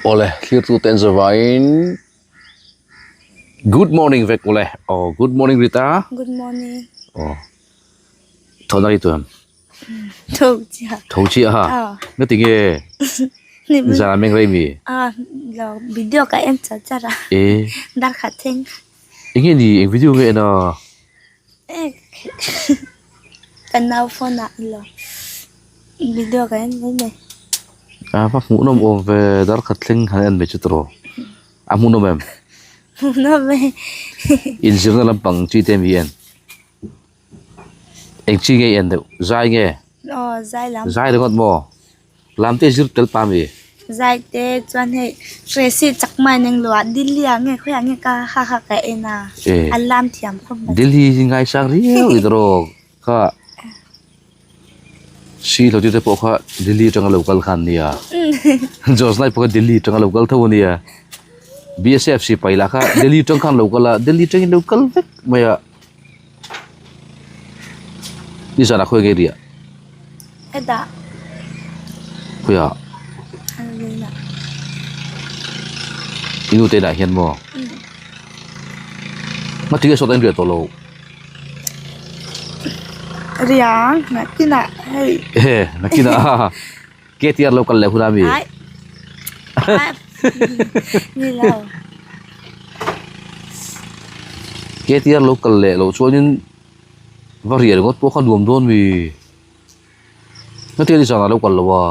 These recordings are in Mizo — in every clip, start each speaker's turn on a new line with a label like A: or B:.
A: Awle thlir tu te an zavaiin good morning vek awle aw good morning Rita
B: good morning
A: aw tho na ri tu em
B: tho chiah
A: tho chiah ha nga ti nge zan meng rei mi
B: a lo video ka en char char a
A: e
B: dar khat thleng
A: enge ni eng video nge en a
B: Ka nau phone ah lo video ka en mai mai.
A: A va hmuhnawm awm ve dar khat thleng han en mai chu tawh a hmuhnawm em?
B: Hmuhnawm e.
A: Inzirna lampang chi te mi en? Eng chi nge i en deuh? Zai nge?
B: Aw zai lam.
A: Zai ringawt maw? Lam te zir tel pa mi?
B: Zai te chuan hei Tracy Chakma in englo ah Delhi ah nge khawiah nge ka ha ha ka en a a lam thiam khawp mai.
A: Delhi hi ngaisang riau i tawrh kha si lo te pawh kha Delhi atanga lo kal khan nia Jos lai pawh kha Delhi atanga lo kal tho ania BSF sipai lah kha Delhi atang khan lo kal a Delhi atangin lo kal vek mai a. Nizan ah khawi nge riah?
B: Hetah.
A: Khawiah? I nu te inah hian maw? Ngati nge sawt a inriah tawh lo?
B: Riang nakinah hei.
A: Ehe nakinah KTR lo kal leh hun a mi?
B: Ai. Ni lo.
A: KTR lo kal leh loh chuanin va riah ringawt pawh kha nuam dawn mi. Hetiang ni zanah lo kal lo a.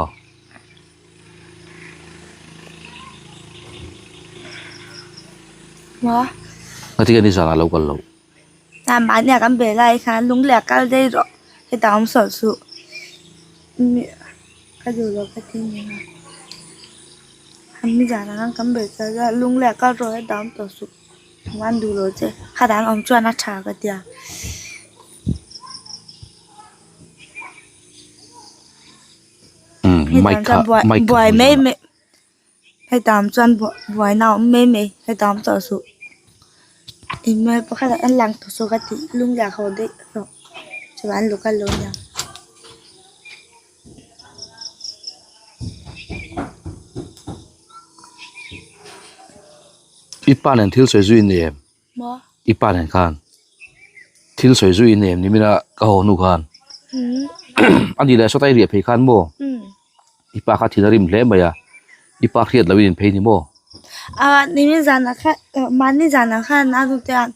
B: Maw?
A: Hetiang ni zanah lo kal loh.
B: A mahnia kan be lai khan lung leh a kal daih rawh hetah awm sawh suh ka duh loh ka ti nia an zan ah khan kan be char a lung leh a kal rawh hetah awm tawh suh an duh loh che khatah an awm chuan a tha ka tia. Buai mai mai. Hetah awm chuan buaina a awm mai mai hetah awm tawh suh engmah pakhat ah an lang tawh suh ka tih lung liah ho daih rawh chuan an local lo nia.
A: I pa nen thil sawi zui a ni em?
B: Maw?
A: I pa nen khan thil sawi zui a ni em nimina ka haw hnu khan a ni leh sawtai riah phei khan maw? I pa kha thil a rim hle mai a, i pa hriat loh in in phei ni maw?
B: Ah nimin zanah khan mahni zanah khan a hnute ah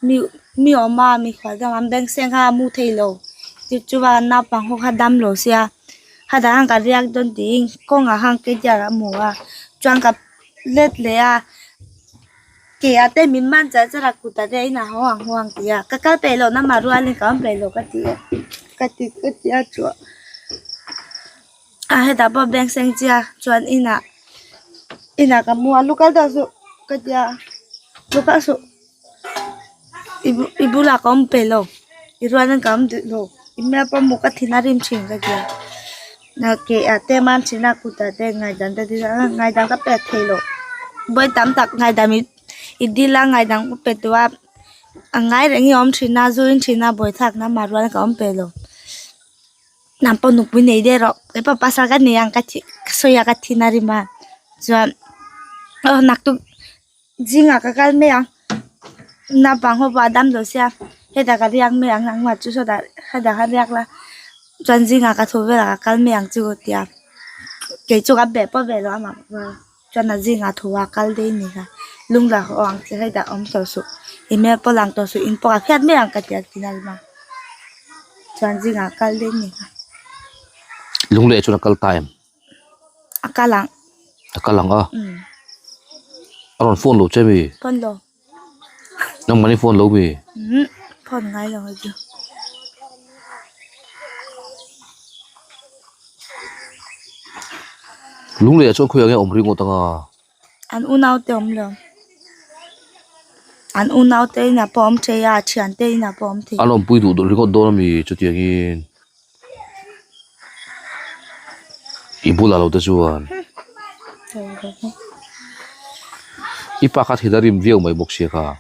B: mi mi awm a mi khual dang an bank seng kha a mu thei lo tichuan naupang ho kha dam lo sia khatah khan ka riak dawn tiin kawngah khan keitiah a hmu a chuan ka let leh a ke ah te min man char char a kut ah te inah haw ang haw ang ti a ka kal peih loh na mah rualin ka awm peih loh ka ti a ka ti ka ti a chuan a hetah pawh bank seng chiah chuan inah inah ka mu a lu kal tawh suh ka ti a lu kal suh i i bulah ka awm peih lo i rualin ka awm duh lo i hmel pawh hmuh ka thin a rim thin ka ti a ke ah te man thin a kut ah te ngaidam te ngaidam ka pek theih loh vawi tam tak ngaidam i i dil a ngaidam ka pe tawh a a ngai reng hi a awm thin a zu in thin a buaithlak na mah rual ka awm peih lo hnam pawh nupui nei daih rawh keipawh pasal ka nei ang ka thi ka sawi a ka thin a rim a chuan aw naktuk zingah ka kal mai ang naupang ho pawh a dam lo sia hetah ka riak mai ang nangmah chu sawtah hetah khan riak la chuan zingah ka tho velah ka kal mai ang chu ka ti a kei chu ka be pawh be lo amah chuan a zingah tho a kal daih a ni kha lung lah haw ang che hetah awm tawh suh i hmel pawh lang tawh suh in pawh a hriat mai ang ka ti a ti nalh a chuan zingah a kal daih a ni kha.
A: Lung leh chuan a kal ta em?
B: A kal ang.
A: A kal ang a? A rawn phone lo che mi?
B: Phone lo.
A: Nangmahni phone lo mi?
B: Phone ngai lo a chu.
A: Lunglei ah chuan khawiah nge awm ringawt ang a?
B: An unau te awm lo. An unau te inah pawh awm thei a, a thian te inah pawh awm thei.
A: An awmpui duh ringawt dawn a mi chutiangin? I bulah lo te chuan i pa kha thil a rim viau mai bawk sia kha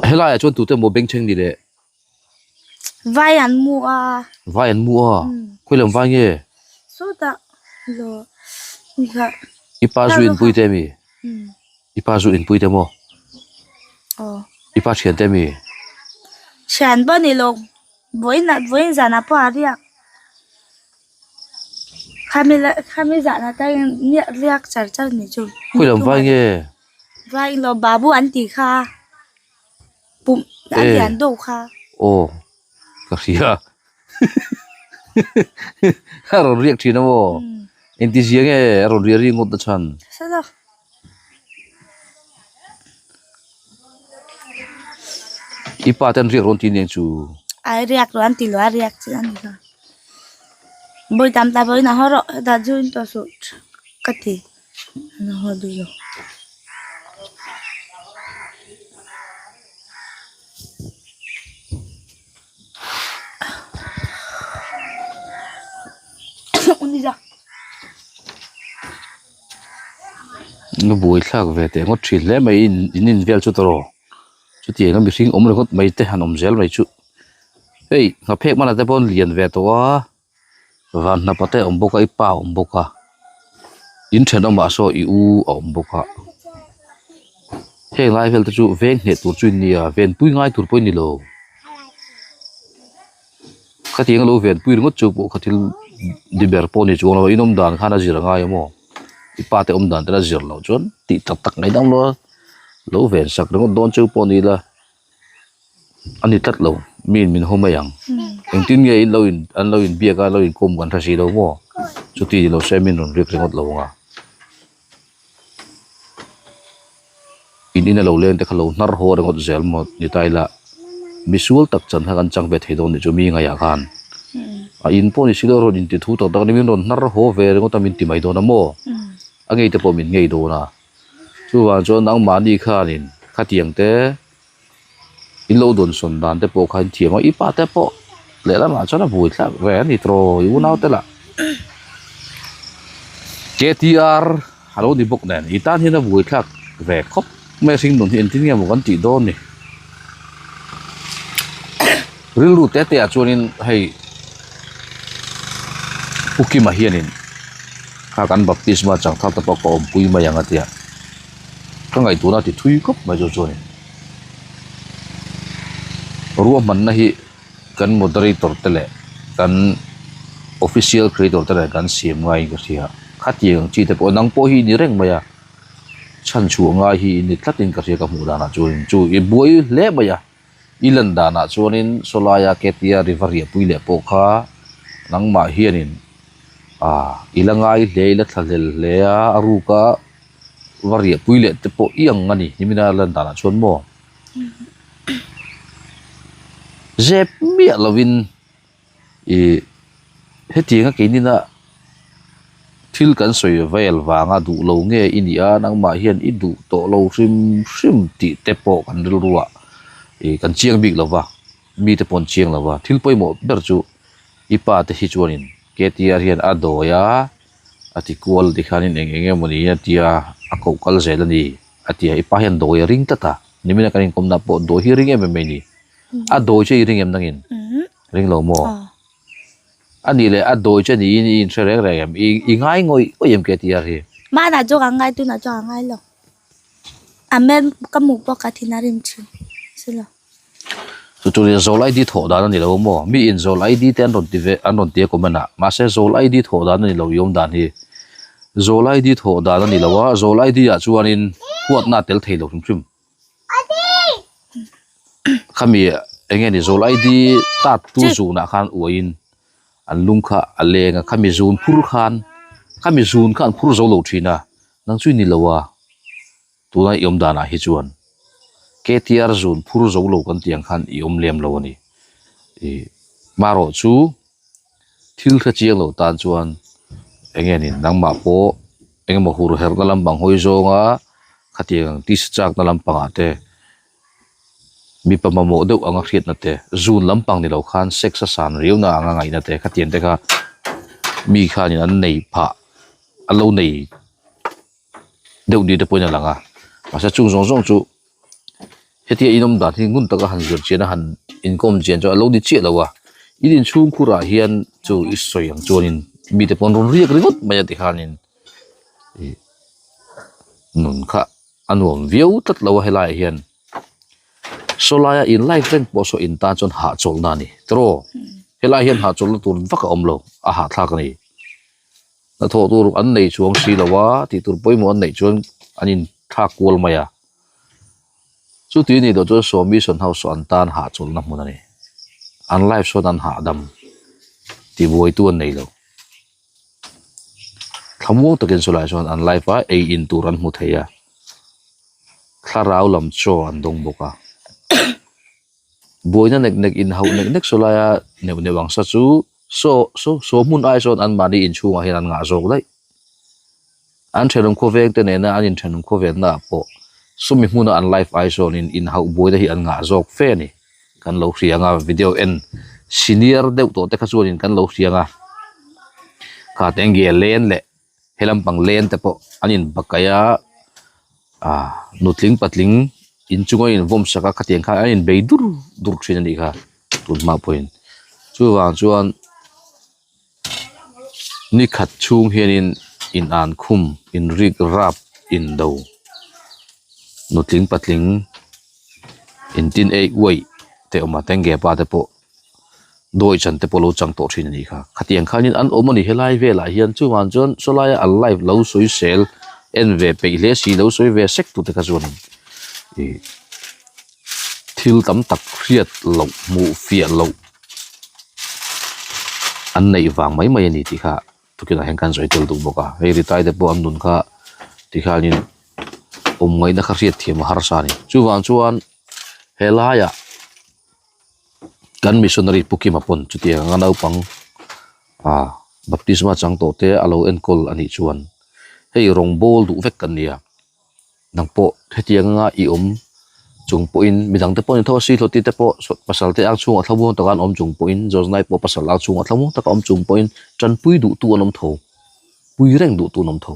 A: helaiah chuan tute maw bengchheng ni le
B: vai an mu a
A: vai an mu a khawi lam vai nge
B: sawtah lo.
A: I pa zu inpui te mi? I pa zu inpui te maw? I pa thian te mi?
B: Thian pawh ni lo, vawiin ah vawiin zanah pawh a riak. Khami la khami zanah te hian riak char char ni chu.
A: Khawi lam vai nge?
B: Vai lo babu an tih kha pum a lian deuh kha.
A: Aw ka hria a rawn riak thin a maw engtizia nge a rawn riah ri ngawt na chhan. I pa te an riak rawn ti aniang chu.
B: Ai riak rawn ti lo a riak chi a ni kha. Bawi tam ta bawi na haw rawh hetah chu in tawh suh ka ti. An haw duh lo.
A: Na buai thlak ve teh ngawt thin hle mai in in in vel chu tawh chutiang a mihring awm ringawt mai te han awm zel mai chu hei nghaphek hmanah te pawh an lian ve tawh a. Van hnapa te a awm bawk a i pa a awm bawk a in thenawmah saw i u a awm bawk a heng lai vel te chu veng hneh tur chu in nia venpui ngai tur pawh i ni lo khatiang a lo venpui ringawt chu pawh kha thil di ber pawh a ni chuang lo a inawm dan khan a zir a ngai a maw i pa te awm dan te la zir loh chuan tih tak tak mai dang lo a lo ven sak ringawt dawn cheu pawh a ni la. A ni tlat lo, mi in min haw mai ang. Engtin nge in lo in an lo inbiak a, lo inkawm kan hre si lo maw? Chuti ni lo se min rawn riak ringawt lo ang a. In ina lo leng te kha lo hnar haw ringawt zel maw ni ta ila, misual tak chan kha kan chang ve thei dawn nih chu mi ngaiah khan. A in pawh ni si lo rawn inti thu tak tak a ni, min rawn hnar haw ve ringawt a min ti mai dawn a maw? A ngei te pawh min ngei dawn a. Chuvang chuan nangmahni khanin khatiang te. In lo dawn sawn dan te pawh kha in thiam a, i pa te pawh lehlamah chuan a vui thlak ve a ni tawh i unau te lah K T R a lo ni bawk nen i tan hian a vui thlak ve khawp mai a hringnun hi engtin nge maw kan tih dawn ni rilru te te ah chuanin hei Pu Kima hianin kha kan baptisma changthar te pawh ka awmpui mai ang a tia. Ka ngaihtuahna ti thui khawp mai chu chuanin ruahmanna hi kan moderator te leh kan official creator te leh kan siam ngaiin ka hria khatiang chi te pawh nang pawh hi i ni reng mai a chhan chhuah ngai hi i ni tlatin ka hria ka hmuh danah chuanin chu i buai hle mai a. I lan danah chuanin sawlaia Ketia riva riahpui leh pawh kha nangmah hianin ah i la ngai hle, i la thlahlel hle a, a ruka va riahpui leh te pawh i ang a ni nimina lan danah chuan maw? Zep miah lovin Ih hetianga keinina thil kan sawi vel vanga duh lo nge i nih a, nangmah hian i duh tawh lo hrim hrim tih te pawh kan rilruah ih kan chiang bik lo va, mite pawh an chiang lo va. Thil pawimawh ber chu i pa te hi chuanin K T R hian a dawi a, a ti kual tikhanin eng eng emawni a tia a koh kal zel a ni a ti a, i pa hian dawi a ring tlat a, nimina kan inkawmna pawh dawi hi ring em em mai a ni. A dawi chu i ring em nangin? Ring lo maw? A nih leh a dawi chu a niin i inhre reng reng em? I ngai ngawih ngawih em KTR hi?
B: Hmanah chu ka ngai tunah chu ka ngai lo. A hmel ka hmuh pawh ka thin a rim thin si lo.
A: Chu chu nia zawl ID thawh dan a ni lo maw? Mi in zawl ID te an rawn ti ve an rawn ti a comment ah. Mahse zawl ID thawh dan a ni lo i awm dan hi. Zawl ID thawh dan a ni lo a, zawl ID ah chuanin huatna a tel thei lo hrim hrim. Khami eng nge ni zawl ID tat tu zunah khan uaiin an lung kha a leng a khami zun phur khan khami zun kha an phur zo lo thin a nang chu i ni lo a tuna i awm danah hi chuan K T R zun phur zo lo kan tih ang khan i awm lem lo a ni ih marawh chu thil hre chiang lo tan chuan eng nge ni nangmah pawh eng emaw hur herhna lampang hawi zawnga khatiang tisa chakna lampangah te mipa mamawh deuh anga hriatna te zun lampang ni lo khan sex a san riauna anga ngaihna te khatiang te kha mi khanin an nei phah an lo nei deuh ni te pawhin a lang a mahse chung zawng zawng chu hetia inawm dan hi ngun taka han zir chian a han inkawm chian chu a lo ni chiah lo a in inchhungkhurah hian chu i sawi ang chuanin mite pawh an rawn riak ringawt mai a tikhanin. Ih nun kha a nuam viau tlat lo a helaiah hian saw laia in live reng pawh saw in tan chuan hahchawlhna a ni tiraw helaiah hian hahchawlhna tur vak a awm lo a hahthlak a ni hnathawh tur an nei chuang si lo a tih tur pawimawh an neih chuan an in thlak kual mai a chuti a nih loh chuan saw mission house saw an tan hahchawlhna hmun a ni an live sawn an hahdam tibuaitu an nei lo. Thlamuang takin chulaiah chuan an live a, ei in tur an hmu thei a, thlarau lam chaw an dawng bawk a. Buaina nek nek inhauh nek nek chulaia neuh neuh ang sa chu saw saw saw hmun ai sawn anmahni inchhungah hian an ngah zawk daih. An thenawm khawveng te nena an inthenawm khawvenna ah pawh sumi hmuna an live ai sawnin inhauh buaina hi an ngah zawk fe a ni. Kan lo hria anga video en senior deuh tawh te kha chuanin kan lo hria anga kha te nge len leh he lampang len te pawh an in bakaih a ah nutling patling inchunga in vawm sak a khatiang kha an inbei dur dur thin a nih kha tun hma pawhin chuvang chuan. Ni khat chhung hianin inan khum inrik rap indo nutling patling intin ei uaih te awm a tenge pa te pawh dawi chan te pawh lo chang tawh thin a nih kha khatiang khanin an awm a ni helai velah hian chuvang chuan sawlaia an live lo sawi sel en ve peih hle si lo sawi ve sek tute kha chuanin ih thil tam tak hriat loh hmuh fiah loh. An neih vang mai mai a ni tih kha tukinah hian kan sawi tel duh bawk a hei ritai te pawh an nun kha tikhanin awm ngaihna kha hriat thiam a harsa a ni chuvang chuan helaiah kan missionary pu Kima pawn chutiang anga naupang ah baptisma chang tawh te a lo enkawl a nih chuan hei rawngbawl duh vek kan ni a. Nang pawh hetiang anga i awm chung pawhin midang te pawh an tho a si hlawti te pawh pasal te ang chhungah thlamuang taka an awm chung pawhin Joznai pawh pasal ang chhungah thlamuang taka awm chung pawhin tanpui duhtu an awm tho pui reng duhtu an awm tho.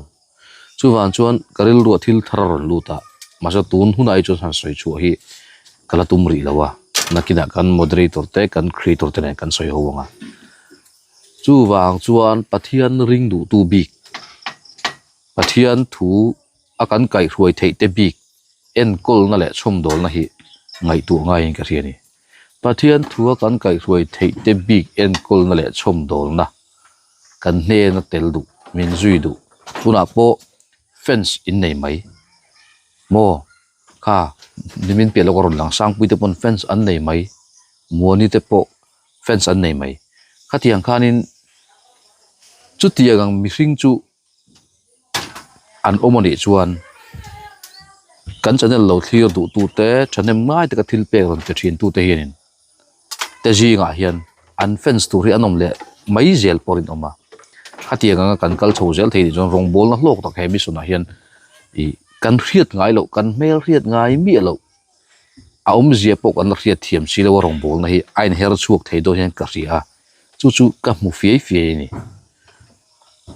A: Chuvang chuan ka rilruah thil thar a rawn lut a mahse tun hunah hi chuan han sawi chhuah hi ka la tum rih lo a nakinah kan moderator te kan creator te nen kan sawi ho ang a. Chuvang chuan Pathian ring duhtu bik Pathian thu a kan kaihhruai theih te bik enkawlna leh chhawmdawlna hi ngaihtuah ngaiin ka hria a ni. Pathian thu a kan kaihhruai theih te bik enkawlna leh chhawmdawlna kan hnena tel duh, min zui duh. Tunah pawh fans in nei mai maw? Kha nimin piah lawk a rawn lang Sangpui te pawn fans an nei mai, Muani te pawh fans an nei mai. Khatiang khanin chutiang ang mihring chu an awm a nih chuan kan channel lo thlir duh tu te thahnem ngai taka thil pek rawn pe thin tu te hianin te zingah hian an fans tur hi an awm leh mai zel pawh rinawm a khatiang anga kan kal chho zel thei nih chuan rawngbawlna hlawk tak he mission ah hian ih kan hriat ngai loh kan hmel hriat ngai miah loh a awmzia pawh kan la hriat thiam si lo a rawngbawlna hi a inher chhuak thei dawn hian ka hria a chu chu ka hmu fiai fiai a ni.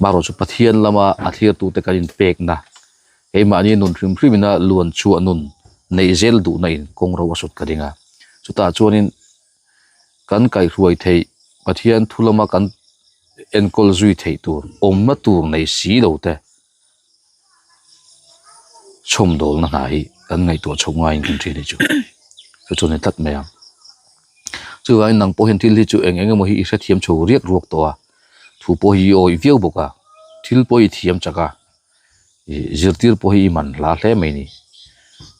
A: Marawh chu Pathian lama a thirtute kan inpekna, keimahni nun hrim hrimina luan chhuah nun neih zel duhna in kawng ro a sut ka ding a. Chutah chuanin kan kaihhruai theih Pathian thu lama kan enkawl zui theih tur awmna tur nei si lo te chhawmdawlna hna hi kan ngaihtuah chho ngaiin kan ṭhin hi chu chu chu a ni tlat mai ang. Chuvangin nang pawh hian thil hi chu eng eng emaw hi i hrethiam chho riak ruak tawh a. Thu pawh hi i awih viau bawk a, thil pawh i thiam chak a, ih zirtir pawh hi i man hla hle mai ni.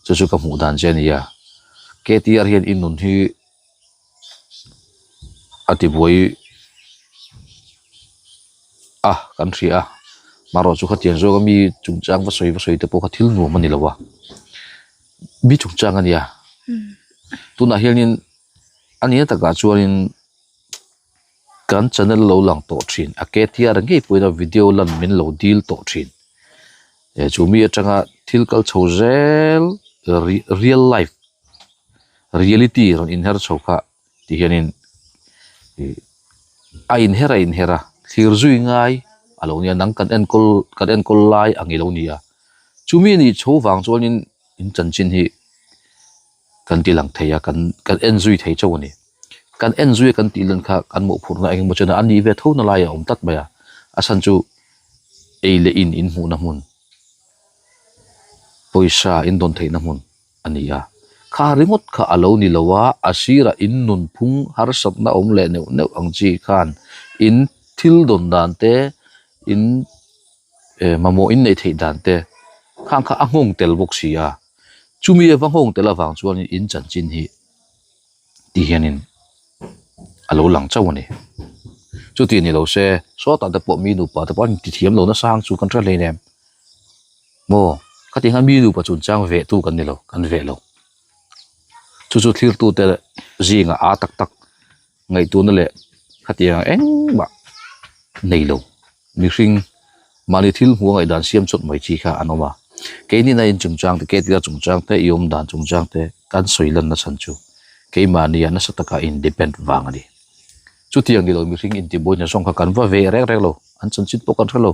A: Chu chu ka hmuh dan che a ni a, KTR hian i nun hi a tibuai a kan hria a, marawh chu khatiang zawk a mi chungchang va sawi va sawi te pawh kha thil nuam a ni lo a, mi chungchang a nia. Tunah hianin a nia takah chuanin. Kan channel lo lang tawh thin a KTR ngei pawhin a video lan min lo dil tawh thin eh chu mi atanga thil kal chho zel real life reality rawn inher chho kha ti hianin ih a inher a inher a thlir zui ngai a lo nia nang kan enkawl kan enkawl lai ang i lo ni a chumi anih chho vang chuanin in chanchin hi kan ti lang thei a kan kan en zui thei chauh a ni. Kan en zui a kan tih lan kha kan mawhphurhna eng emaw chuan a nih ve tho na lai a awm tlat mai a, a chhan chu ei leh in in hmuhna hmun. Pawisa in dawn theihna hmun a ni a. Kha ringawt kha a lo ni lo a, a sirah in nunphung harsatna awm leh neuh neuh ang chi khan in thil dawn dan te, in mamawh in neih theih dan te khang kha a nghawng tel bawk si a. Chumi ava nghawng tel avang chuanin in chanchin hi ti hianin a lo lang chauh a ni. Chuti ni lo se, sawtah te pawh mi nupa te pawh an inti thiam lo nasa ang chu kan hre hleinem. Maw, khatiang hian mi nupa chungchang veh tu kan ni lo, kan veh lo. Chu chu thlirtu te zingah a tak tak ngaihtuahna leh khatiang engmah nei lo. Mihring mahni thil hmuh a ngaihdan siam chawt mai chi kha an awm a. Keini na in chungchang te, KTR chungchang te, i awm dan chungchang te kan sawi lanna chhan chu keimahnia nasa taka in depend vang a ni. Chutiang ni lo mihring intibuaina zawng kha kan va ve reng reng lo, an chanchin pawh kan hre lo.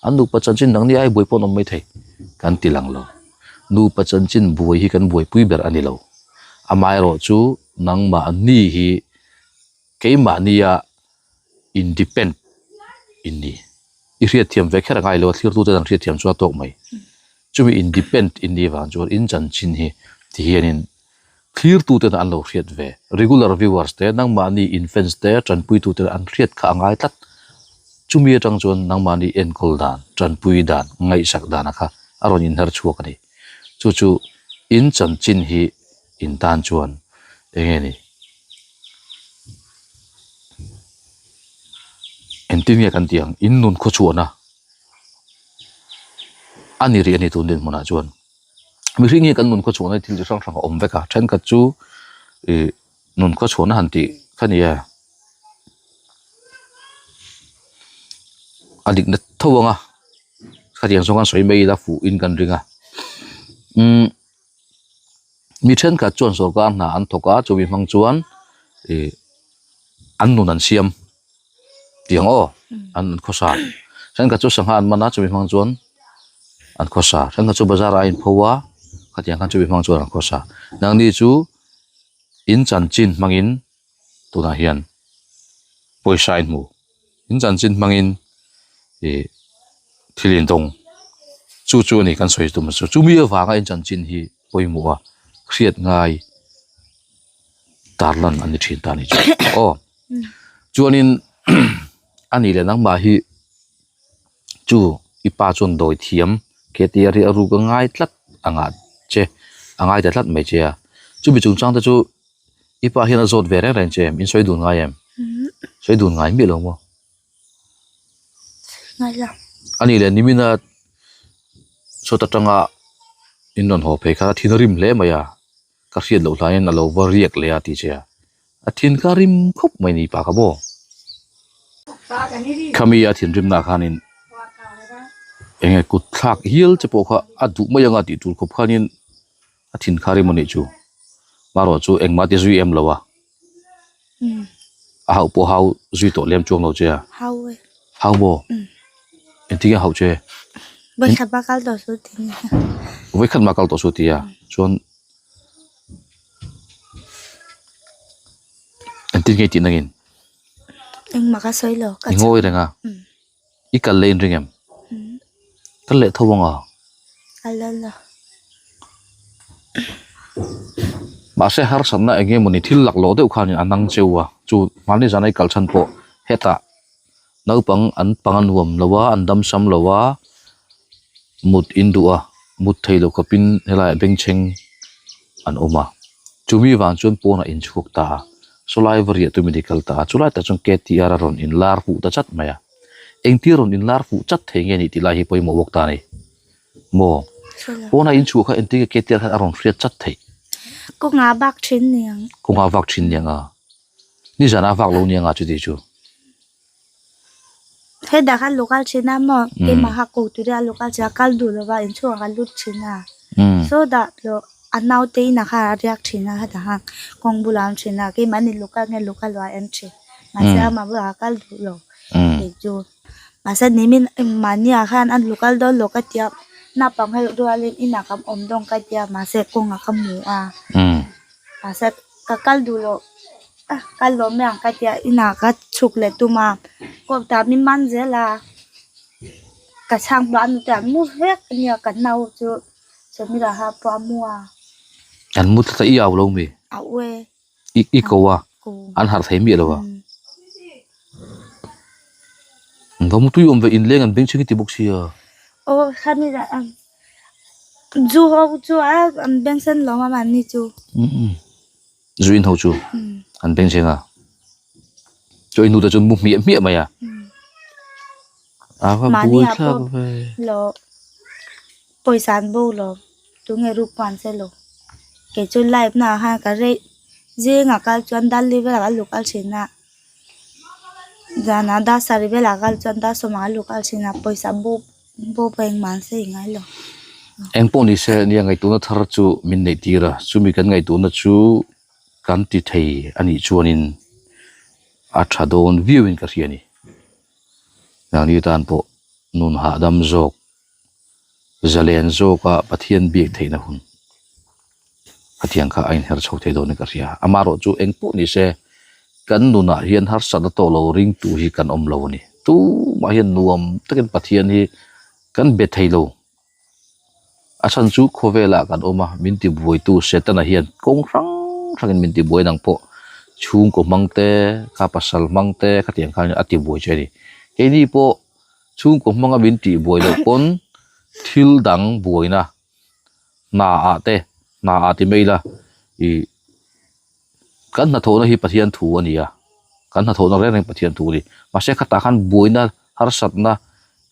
A: An nupa chanchin dang ni ai buai pawh an awm mai thei kan ti lang lo. Nupa chanchin buai hi kan buaipui ber a ni lo. Amaherawh chu nangmahni hi keimahnia independ in ni. I hriatthiam ve kher a ngai lo a, thlirtute an hriatthiam chu a tawk mai. Chumi independ in nih vang chuan in chanchin hi ti hianin thlirtuten an lo hriat ve. Regular viewers te, nangmahni in fans te, tanpuitute an hriat kha a ngai tlat. Chumi atang chuan nangmahni enkawl dan, tanpui dan, ngaihsak dana kha a rawn inher chhuak a ni. Chu chu in chanchin hi in tan chuan eng nge ni? Engtin nge kan tih ang? In nun khawchhuahna a ni rih a ni tun dinhmunah chuan. Mihring hi kan nun khawchhuahna hi thil chi hrang hrang a awm vek a, thenkhat chu ih nun khawchhuahna han tih kha ni e. A dikna tho ang a, khatiang zawng khan sawi mai ila fuhin kan ring a. Umm. Mi thenkhat chuan sawrkar hna an thawk a chumi hmang chuan ih an nun an siam tih ang aw an nun khawsa thenkhat chu sangha an man a chumi hmang chuan an khawsa thenkhat chu bazar ah a inpho a khatiang khan chumi hmang chuan an khawsa nangni chu in chanchin hmangin tunah hian pawisa in hmu in chanchin hmangin ih thil in dawng chu chu a ni kan sawi tum chu chumi avanga in chanchin hi pawimawh a hriat ngai tarlan a ni thin ta a ni chu aw chuanin a nih leh nangmah hi chu i pa chuan dawi thiam ke tia ri a ruk a ngai tlat angah che a ngai ta tlat mai che a chumi chungchang te chu. I pa hian a zawt ve reng reng che em? In sawi dun ngai em? Sawi dun ngai miah lo maw?
B: Ngai lo.
A: A nih leh nimina chhuat atanga in rawn haw phei kha a thin a rim hle mai a, ka hriat loh hlaiin a lo va riak leh a tih che a, a thin kha a rim khawp mai ni pa kha maw? Khami a thinrimnaah khanin eng nge kut thlak hial che pawh kha a duh mai anga tih tur khawp khanin A thin kha rim anih chu. Marawh chu engmah ti zui em lo a. A hauh pawh hau zui tawh lem chuang lo che a.
B: Hau e.
A: Hau maw? Engtin nge a hauh che?
B: Vawikhat mah kal tawh suh ti nia.
A: Vawikhat mah kal tawh suh ti a. Chuan engtin nge i tih nangin?
B: Engmah ka sawi lo.
A: I ngawi reng a. I kal leh inring em? Kal leh tho ang a.
B: Kal dawn lo.
A: Mahse harsatna eng nge mawni thil lak lawh deuh khanin a nang cheu a, chu mahni zana i kal chhan pawh hetah naupang an pang a nuam lo a, an dam sam lo a, mut in duh a, mut thei lo khawpin helaiah bengchheng an awm a. Chumi vang chuan pawnah in chhuak ta a, sawlai va riah tumin i kal ta a, chulai tak chuan KTR a rawn inlar fuh ta chat mai a. Engtir rawn inlar fuh chat thei nge nih tih lai hi pawimawh bawk ta a ni. Maw? Pawnah in chhuah kha engtin nge KTR khan a rawn hriat chat theih?
B: Kawngah vak thin niang.
A: Kawngah vak thin niang a. Nizanah vak lo niang a chuti chu.
B: Hedah khan local thin a maw keimah kha ko tur a local thin a kal duh lova inchhungah khan lut thin a saw dah loh a naute inah khan a riak thin a hetah khan kawng bulah a awm thin a keimah ni local nge local lo a en thin mahse amah bulah a kal duh lo kei chu mahse nimin mahni ah khan a local dawn lo ka tia naupang ho rualin inah kan awm dawn ka tia mahse kawngah ka hmu a mahse ka kal duh loh. Ka lawm mai ang ka tia inah ka chhuk leh tum a kawt ah min man zel a ka chhang pah a nute an mu vek a nia ka nau chu. Samira kha pawh a mu a.
A: An mu tlat a i au lo mi?
B: Au e.
A: I i ko a?
B: Ko.
A: An harh thei miah lo a? An va mu tui awm ve inleng an beng chhing i ti bawk sia.
B: Aw khami zah ang zu ho chu a an beng sen lo a mahni chu.
A: Zu in ho chu an beng chheng a. Chaw i hnute chu mu hmiah hmiah mai a. A va
B: Mahni
A: buai
B: ah
A: thlak
B: pawh
A: ve.
B: lo pawisa an bo lo tunge ruk pawh an che lo. Kei chu live na ah khan ka rei zingah kal chuan Delhi velah ka luk al thin a. Zanah dar sarih velah kal chuan dar sawmah ka luk al thin a pawisa bo bo pawh engmah an sawi ngai lo.
A: Eng pawh ni se nia ngaihtuahna thar chu min neih tir a, chumi kan ngaihtuahna chu kan ti thei a nih chuanin a tha dawn viauin ka hria a ni. Nangni tan pawh nun hahdam zawk, zalen zawka Pathian biak theihna hun khatiang kha a inher chho thei dawn in ka hria. Amaherawh chu eng pawh ni se kan nunah hian harsatna tawh lo ringtu hi kan awm lo a ni. Tumah hian nuam takin Pathian hi kan be thei lo. A chhan chu khawvelah kan awm a, min tibuaitu Setana hian kawng hrang hrangin min tibuai nang pawh chhungkaw hmang te, kha pasal hmang te khatiang khan a tibuai che a ni. Keini pawh chhungkaw hmanga min tihbuai loh pawn thil dang buaina hna ah te hna ah ti mai ila ih Kan hnathawhna hi Pathian thu a ni a, kan hnathawhna reng reng Pathian thu a ni. Mahse khatah khan buaina, harsatna,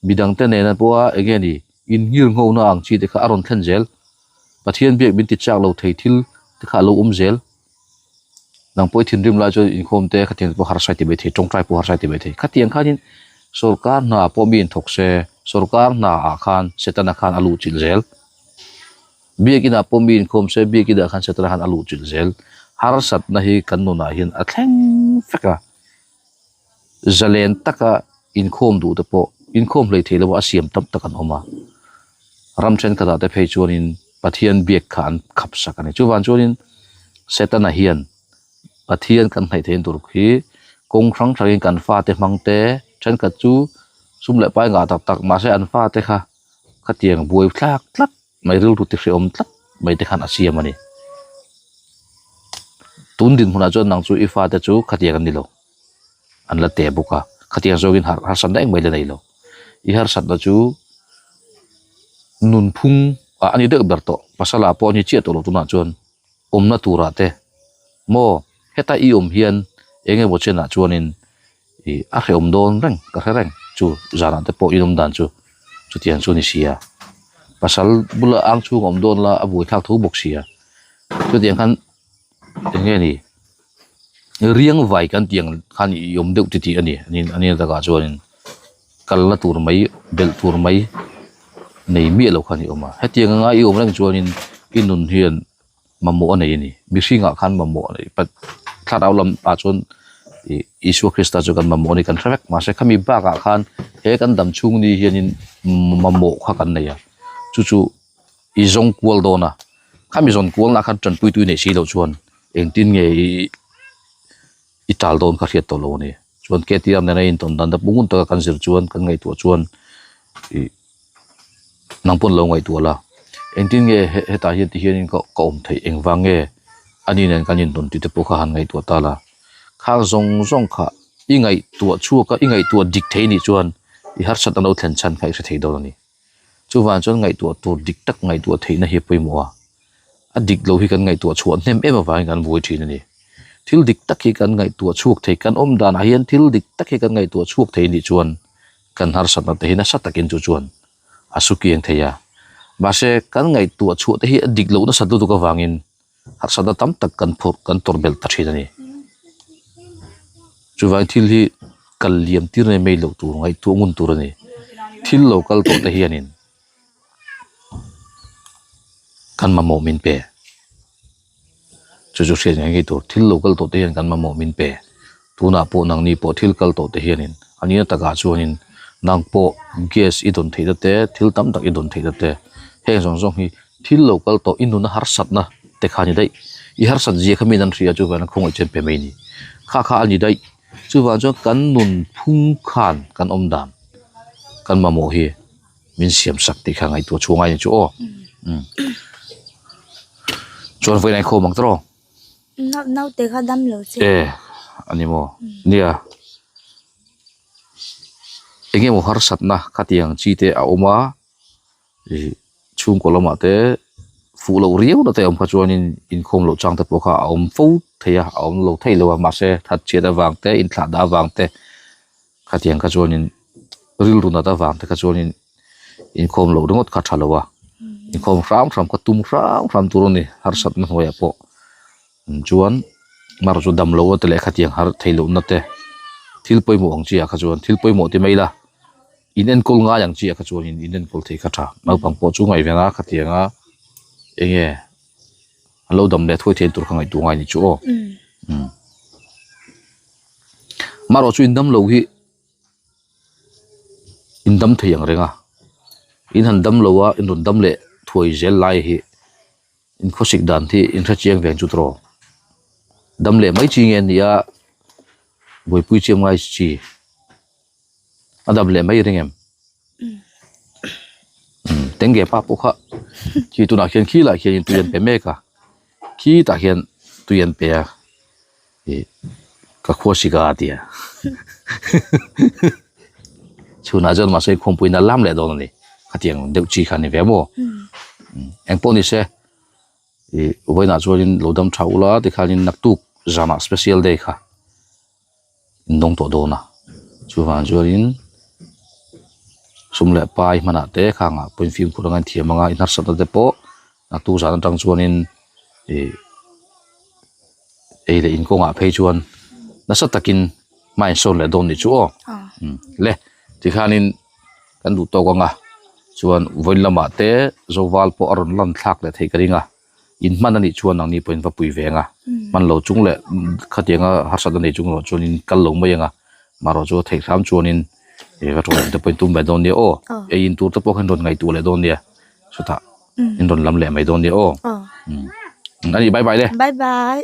A: midangte nena pawha eng nge ni innghirnghona ang chi te kha a rawn thlen zel. Pathian biak min ti chak lo thei thil te kha a lo awm zel. Nang pawh i thinrim lai chuan inkhawm te khatiang te pawh harsa i ti mai thei, tawngtai pawh harsa i ti mai thei. Khatiang khanin sawrkar hna pawh mi inthawk se, sawrkar hna ah khan Setana khan a luhchilh zel. Biakinah pawh mi inkhawm se biakinah khan Setana khan a luh chilh zel. Harsatna hi kan nunah hian a thleng vek a, zalen taka inkhawm duh te pawh inkhawm hlei thei lo a siam tam tak an awm a. Ram thenkhatah te phei chuanin Pathian biak kha an khap sak a ni. Chuvang chuanin Setana hian Pathian kan hnaih theihna tur khi kawng hrang hrangin kan fate hmang te thenkhat chu sum leh pai ngah tak tak mahse an fate kha khatiang buai thlak tlat mai rilru ti hrehawm tlat mai te khan a siam a ni. Tun dinhmunah chuan nang chu i fate chu khatiang an ni lo, an la teh bawk a, khatiang zawngin har harsatna engmah i la nei lo. I harsatna chu nunphung ah a ni deuh ber tawh, pasal ah pawh a ni chiah tawh lo tunah chuan awmna turah te maw heta i awm hian eng emaw chenah chuanin Ih a hrehawm dawn reng ka hre reng chu zanah te pawh inawm dan chu chutiang chu a ni si a pasal bula ang chhung a awm dawn la a buaithlak tho bawk si a chutiang khan eng nge ni riang vai kan tih ang khan i awm deuh titih a ni a ni takah chuanin kalna tur mai belh tur mai nei miah lo khan i awm a hetiang anga i awm reng chuanin i nun hian. mamawh a nei a ni. Mihringah khan mamawh a nei pat thlarau lam ah chuan ih Isua Krista chu kan mamawh a ni kan hre vek mahse khami bakah khan he kan dam chhung ni hianin mamawh kha kan nei a chu chu i zawng kual dawn a khami zawn kual nah khan tanpui tui nei si loh chuan engtin nge ih i tal dawn kha hriat tawh lo a ni chuan KTR nena intawn dan te pawh ngun taka kan zir chuan kan ngaihtuah chuan ih. Nang pawn lo ngaihtuah la, engtin nge hetah hian ti hianin ka ka awm theih engvang nge ani nen kan intawn tih te pawh kha han ngaihtuah ta la, khang zawng zawng kha i ngaihtuah chhuak a i ngaihtuah dik thei nih chuan i harsatna lo thlen chhan kha i hre thei dawn a ni. Chuvang chuan ngaihtuah tur dik tak ngaihtuah theihna hi a pawimawh a, a dik lo hi kan ngaihtuah chhuah hnem em avangin kan buai thin a ni. Thil dik tak hi kan ngaihtuah chhuak thei kan awm danah hian thil dik tak hi kan ngaihtuah chhuak thei nih chuan Kan harsatna te hi nasa takin chu chuan a su kiang thei a, mahse kan ngaihtuah chhuah te hi a dik loh nasat lutuk avangin harsatna tam tak kan phurh kan tawrh belh ta thin a ni. Chuvangin thil hi kal liam tir mai mai loh tur ngaihtuah ngun tur a ni. Thil lo kal tawh te hianin kan mamawh min pe. Chu chu hriat ngei ngei tur thil lo kal tawh te hian kan mamawh min pe. Tunah pawh nangni pawh thil kal tawh te hianin a nihna takah chuanin nang pawh gas i dawn theihna te thil tam tak i dawn theihna te heng zawng zawng hi thil lo kal tawh i nuna harsatna te kha a ni daih. I harsat zia kha min an hria chuvang an khawngaih chen pe mai a ni. Kha kha a ni daih. Chuvang chuan kan nun phung khan kan awm dan kan mamawh hi. Min siam sak tih kha ngaihtuah chhuah ngai ni chu aw. Chuan vawiin a inkhawm ang tawh.
B: Nau naute kha dam lo che.
A: E ani maw nia eng emaw harsatna khatiang chi te a awm a ih chhungkaw lamah te fuh loh riau na te a awm kha chuanin inkhawm loh chang te pawh kha a awm fo thei a a awm lo thei lo a mahse thatchhiat avang te inthlah dah avang te khatiang kha chuanin rilru nat avang te kha chuanin inkhawm loh ringawt kha tha lo a inkhawm hram hram kha tum hram hram tur a ni harsatna hnuaiah pawh chuan mar chu dam loh te leh khatiang har theih lohna te thil pawimawh ang chi ah kha chuan thil pawimawh ti mai la in enkawl ngai ang chi ah kha chuanin in enkawl thei kha tha naupang pawh chu ngaihven a khatiang a eng nge an lo dam leh thuai theih tur kha ngaihtuah ngai ni chu aw marawh chu in dam loh hi. In dam thei ang reng a in han dam lo a in rawn dam leh thuai zel lai hi in khawsik dan hi in hre chiang veng chu tawh dam leh mai chi nge a ni a buaipui chiam ngai chi a dam leh mai ring em tenge pa pawh kha khi tunah khian khi lah khian tui an pe mek a khi tah hian tui an pe a. Ih ka khua sika a tia chhunah chuan mahse khawmpuiin a lam leh dawn a ni khatiang deuh chi kha a ni ve maw eng pawh ni se ih vawiinah chuanin lo dam tha ula tikhanin naktuk zanah special day kha in dawng tawh dawn a chuvang chuanin sum leh pai hmanah te khangah pawhin fimkhur anga inthiam anga in harsatna te pawh naktuk zan atang chuanin ih. Ei leh inkawngah phei chuan nasa takin hma in sawn leh dawn nih chu aw le tikhanin kan duh tawk ang a chuan vawiin lamah te zoval pawh a rawn lan thlak leh theih ka ring a in hman a nih chuan nangni pawhin va pui ve ang a hman lo chung leh khatianga harsatna nei chung erawh chuanin kal lo mai ang a marawh chu a theih hram chuanin va tawlh te pawhin tum ve dawn nia aw ei in tur te pawh khan rawn ngaihtuah leh dawn nia chutah in rawn lam leh mai dawn nia aw. Ani bye bye le.
B: Bye bye.